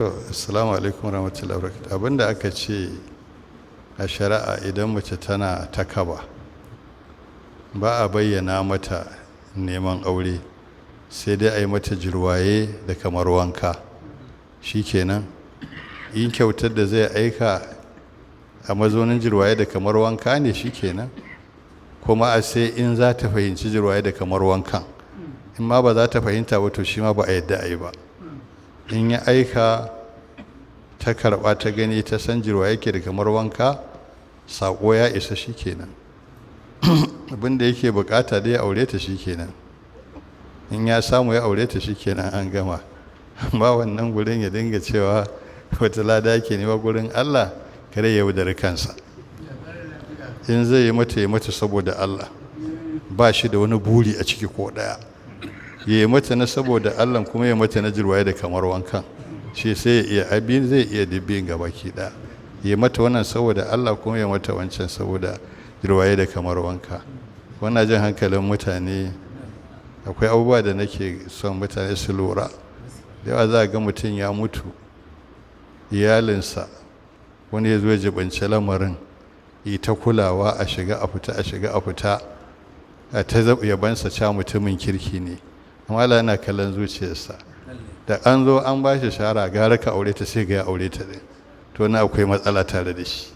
Assalamu alaikum warahmatullahi wabarakatuh. Abinda aka ce a shari'a, idan mace tana takaba, ba a bayyana mata neman aure, sai dai a yi mata jirwaye da kamar wanka. Shikenan, in kyautar da zai aika a mazaunin jirwaye da kamar wanka ne, shikenan. Kuma a sai in za ta fahimci jirwaye da kamar wankan. In ma ba za ta fahimta ba, to shi ma ba a yadda a yi ba. In ya aika, ta karɓa, ta gani, ta san jirwaye yake da kamar wanka, saƙo ya isa, shikenan. Abin da yake bukata dai ya aure ta, shikenan. In ya samu ya aure ta, shikenan, an gama. Amma wannan gurin ya dinga cewa wata lada yake nema gurin Allah, kare ya yaudari kansa. In zai yi mata, ya mata saboda Allah, ba shi da wani buri a ciki ko ɗaya. Ya yi mata na saboda Allah, kuma ya mata na jirwaye da kamar wankan. Shi sai ya iya abin zai iya dubbin gabaki ɗaya. Ya mata wannan saboda Allah, kuma ya mata wancan saboda jirwaye da kamar wanka. Wannan jan hankalin mutane, akwai abubuwa da nake son mutane su lura. Da yawa za a ga mutum ya mutu, iyalinsa wani ya zo ya jibanci lamarin, yi ta kulawa, a shiga a fita, a shiga a fita, a ta yabansa cewa mutumin kirki ne. Amma Allah yana kallon zuciyarsa. Da an zo an ba shi shara gara ka aure ta, sai ga ya aure ta ɗin. To na akwai matsala tare da shi.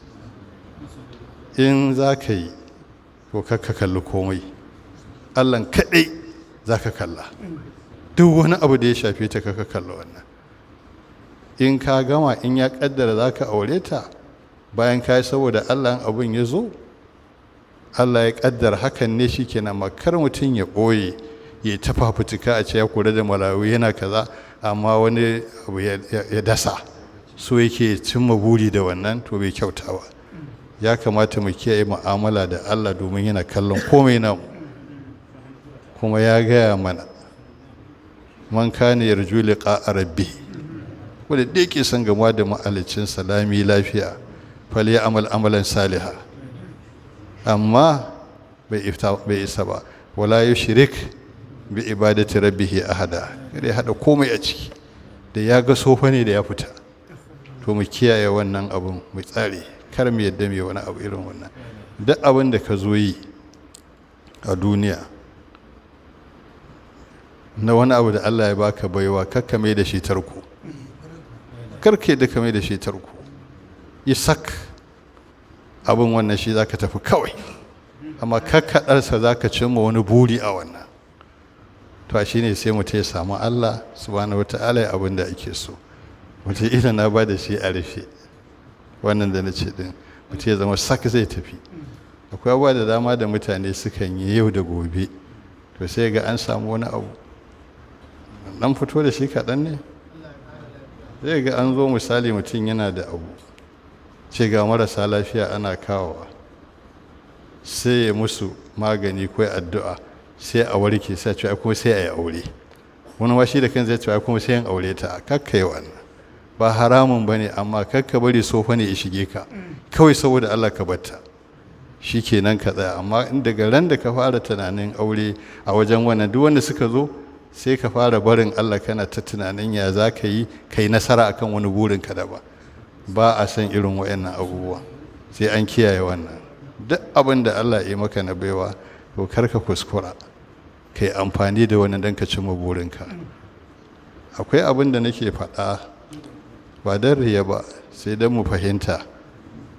In za ka yi, to kar ka kalli komai. Allahn kaɗai za ka kalla. Duk wani abu da ya shafe ta, kar ka kalla wannan. In ka gama, in ya ƙaddara za ka aure ta, bayan ka yi saboda Allah, abun ya zo, Allah ya ƙaddara hakan ne, shi kenan. Kar mutum ya ɓoye, ya ta fafutuka a ce ya kula da marayu, yana kaza, amma wani abu ya dasa so yake cimma buri da wannan, to bai kyauta ba. Ya kamata mu kiyaye mu'amala da Allah, domin yana kallon komai namu, kuma ya gaya mana: "Man kana yarju liqa rabbi", wanda da yake son gamuwa da mahalicin salami lafiya, "falyamal amalan saliha", amma bai isa ba, "wala yushrik bi ibadati rabbihi ahada", kada ya hada komai a ciki. Da ya ga sofa ne da ya fita. To mu kiyaye wannan abun, mu tsare, kar mu yadda mu yi wani abu irin wannan. Duk abin da ka zo yi a duniya na wani abu da Allah ya baka baiwa, kakka mai da shi tarko. Karka yadda ka mai da shi tarko. Yi sak abin wannan, shi zaka tafi kawai, amma kakkaɗarsa za ka cimma wani buri a wannan. To shi ne sai mutum ya samu Allah subhanahu wa ta'ala, ya abin da ake so. Wataƙila na ba da shi a rufe wannan da na ce din, mutum ya zama sak zai tafi. Akwai abubuwa da dama da mutane sukan yi yau da gobe, to sai ga an samu wani abu dan fito da shi kaɗan ne. Zai ga an zo, misali, mutum yana da abu, ce ga marasa lafiya ana kawowa, sai ya musu magani ko addu'a, sai a warke, sai ce kuma sai a yi aure. Wani washi da kan zai ce kuma sai yin aure ta. Kakka yi wannan. Ba haramun ba ne, amma kakka bari sofa ne ya shige ka. Kawai saboda Allah ka batta, shi kenan, ka tsaya. Amma in daga ran da ka fara tunanin aure a wajen wannan, duk wanda suka zo, sai ka fara barin Allah, kana ta tunanin ya za ka yi ka yi nasara akan wani burin ka da ba. Ba a san irin waɗannan abubuwa, sai an kiyaye wannan. Duk abin da Allah ya yi maka na baiwa, to kar ka kuskura ka yi amfani da wannan don ka cimma burinka. Akwai abin da nake faɗa, ba don riya ba, sai don mu fahimta.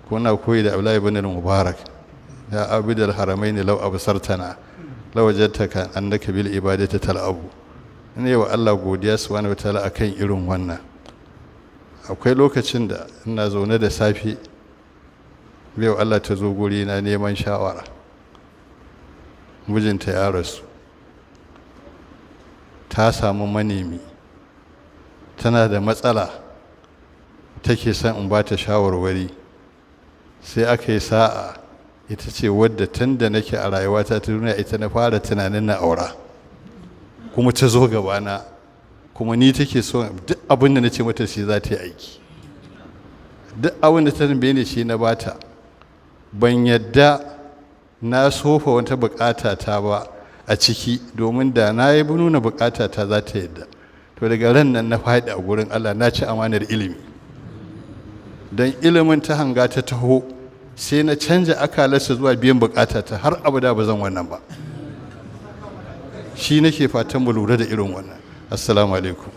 Kuna koyi da Abdullahi ibn Mubarak: "Ya abidal haramaini, law absartana law wajadtaka annaka bil ibadati tal'abu." Ina wa Allah godiya subhanahu wataala akan irin wannan. Akwai lokacin da ina zaune da safe, bai Allah ta zo guri na neman shawara. Mijinta ya rasu, ta samu manemi, tana da matsala, take son in ba ta shawarwari. Sai aka yi sa'a, ita ce wadda tun da nake a rayuwata ta duniya, ita na fara tunanin na aura, kuma ta zo gabana, kuma ni take so. Duk abin da na ce mata shi za ta yi aiki. Duk abin da ta tambaye ni, shi na bata. Ban yadda na sofa wata bukata ta ba a ciki, domin da na yi nuna bukata ta, za ta yadda. To daga ran nan na faɗi a gurin Allah, na ci amanar ilimi. Don ilimin ta hanga ta taho, sai na canja akalarsa zuwa biyan bukata ta. Har abada ba zan wannan ba. Shi nake fatan mu lura da irin wannan. Assalamu alaikum.